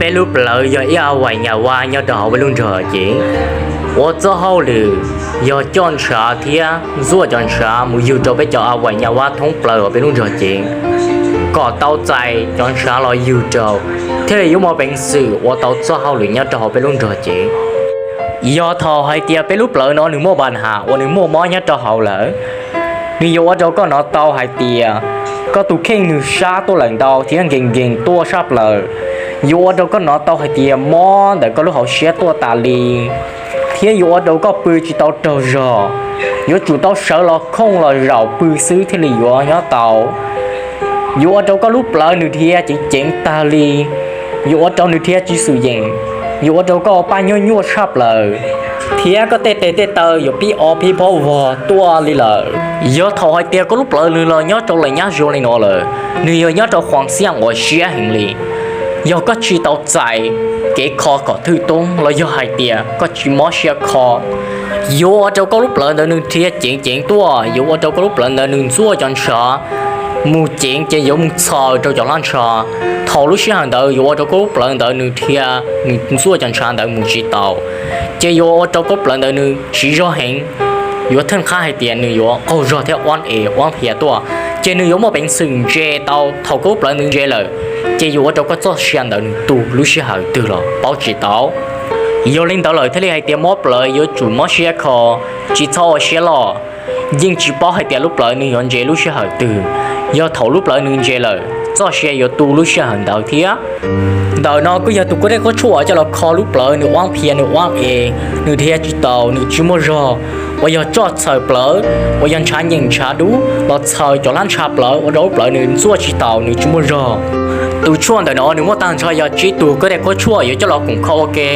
Peb lub plawv yog ib a vais nyas vab nyob rau hauv peb lub nroog ces ua txoj hauj lwm yog coj ntshav thiab ntxuaj cov ntshav mus yug rau peb cov a vais nyas vab thoob plaws hauv peb lub nroog ces kom tau txais cov ntshav los yug rau, thiaj li yuav muaj peev xwm ua tau txoj hauj lwm nyob rau hauv peb lub nroog ces. Yog thaum hais tias peb lub plawv no nws muaj npa has uas nws muaj mob nyob rau hauv lawm, nws yuav ua rau koj hnov tau hais tias koj tus kheej nws sab tuaj lawm ntau thiab nkees nkees tuaj sab plaws. Yuav ua rau koj hnov tau hais tias mob ntawm koj lub hauv siab tuaj tas li, thiab yuav ua rau koj pw tsis tau raug zog. Yuav tsum tau sawv los khooj los zaum pw xwb thiaj li yuav nyob tau. Yuav ua rau koj lub plawv nws dhia ceev ceev tag li, yuav ua rau nws dhia tsis xwm yeem, yuav ua rau koj paj nyuaj nyuaj tshaj plaws, thiab koj tej tes tej taw yuav pib o pib phob vog tuaj li lawm. Yog thaum hais tias koj lub plawv nws los nyob rau lawm nyab zoo li no lawm, nws yog nyob rau qhuas xiaj uas siab heev li. Yog koj tsis tau txais kev kho kom thwj toob los yog hais tias koj tsis mob siab kho, yuav ua rau koj lub plawv ntawd nws dhia ceev ceev tuaj, yuav ua rau koj lub plawv ntawd nws ntxuaj cov ntshav mus ceev ces yuav mus txhaws rau cov hlab ntsha. Thaum lub sij hawm ntawd yuav ua rau koj lub plawv ntawd nws dhia, nws ntxuaj cov ntshav ntawd mus tsis tau, ces yuav ua rau koj lub plawv ntawd nws siv zog heev, yuav theej qhab hais tias nws yuav qaug zog thiab uab es uab phias tuaj, ces nws yuav muaj peev xwm ntse tau. Thaum koj lub plawv ntawd ntse lawm, ces yuav ua rau koj txoj sia ntawd nws tu lub sij hawm twg los paub tsis tau. Yog li ntawd lawm thiaj li hais tias mob plawv yuav tsum mob siab kho, tsis txhob ua siab loj. Yeej tsis paub hais tias lub plawv nws yuav ntse lub sij hawm twg. Yog thaum lub plawv nws ntse lawm, txoj sia yuav tu lub sij hawm ntawd thiab. Ntawm no kuj yog tus kuab dej kuab tshuaj coj los kho lub plawv nws uab phias nws uab es, nws dhia tsis taus nws tsis muaj zog, uas yog tsoj txhawm plawv, uas yog ntshav nyeem ntshav dub los txhaws cov hlab ntsha plawv ua rau lub plawv nws ntxuaj tsis taus nws tsis muaj zog. Tus tshuaj ntawm no nws muaj tag nrho yog tsib tug kuab dej kuab tshuaj yuav coj los koom kho ua ke.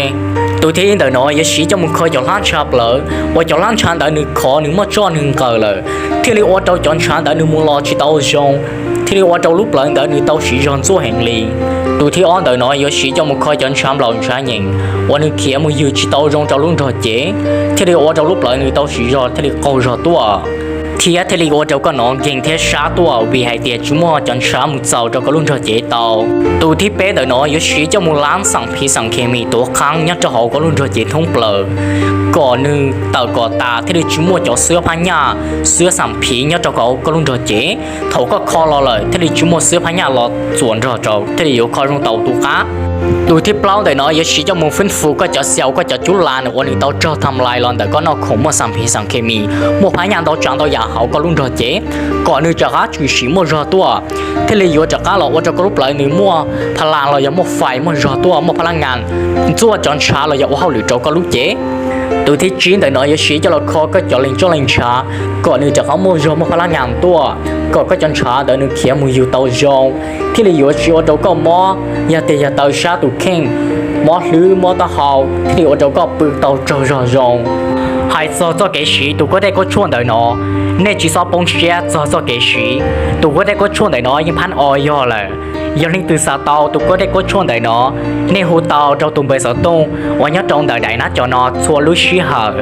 Tus thib ib ntawm no yuav siv coj mus kho cov hlab ntsha plawv, uas cov hlab ntsha ntawd nws khov nws muaj tsoj nws nqawm lawm, thiaj li ua rau cov ntshav ntawd nws mus los tsis tau zoo, thiaj li ua rau lub plawv ntawd nws tau siv zog ntxuaj heev li. Tus thib ob ntawm no yuav siv coj mus kho cov ntshav nplaum ntshav nyeem uas nws khiav mus yws tsis tau zoo rau lub nrog cev, thiaj li ua rau lub plawv nws tau siv zog thiaj li qaug zog tuaj, thiab thiaj li ua rau koj hnov nkeeg thiab sab tuaj vim hais tias tsis muaj cov ntshav mus txaus rau koj lub nrog cev tau. Tus thib peb ntawm no yuav siv coj mus lab xam phiv xam khes mis tuav qhaab nyob rau hauv koj lub nrog cev thoob plaws, kom nws tawm kom tas thiaj li tsis muaj cov xwab phab nyaj, xwab xam phiv nyob rau hauv koj lub nrog cev. Thaum koj kho los lawm thiaj li tsis muaj xwab phab nyaj los txuas nrog rau thiaj li yuav kho zoo tau tus qab. Tus thib plaub ntawm no yuav siv coj mus fwb fu koj cov xiaus koj cov cub las uas nws tau raug tham lais los ntawm koj noj khoom muaj xam phiv xam khes mis, muaj phab nyaj ntau tsav ntau yam hauv koj lub nrog cev, kom nws rov qab tshwm sim muaj zog tuaj, thiaj li yuav rov qab los ua rau koj lub plawv nws muaj pha las los yog muaj fais muaj zog tuaj muaj phab lab ngas ntxuaj cov ntshav los yog ua hauj lwm rau koj lub cev. Tus thib tsib ntawm no yuav siv coj los kho koj cov leeg tsob leeg ntshav, kom nws rov qab muaj zog muaj phab lab ngas tuaj, kom koj cov ntshav ntawd nws khiav mus yug tau zoo, thiaj li yuav tsis ua rau koj mob yog tes yog taw sab tus kheej, mob hlwb mob taub hau, thiaj li ua rau koj pw tau raug zog zoo. Hais txog txoj kev siv tus kuab dej kuab tshuaj ntawm no, nej tsis txhob poob siab txog txoj kev siv. Tus kuab dej kuab tshuaj ntawm no yeej phab o yog lawm. Yog leej twg xav tau tus kuab dej kuab tshuaj ntawm no, nej hu tau rau tus npawb xov tooj uas nyob rau ntawm daim nab cov no txhua lub sij hawm.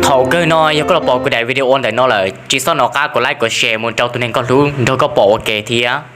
Thaum kawg no yog koj los pom kuv daim video ntawm no lawm, tsis txhob nco qab kom like kom share mus rau tus neeg koj hlub nrog koj pom ua ke thiab.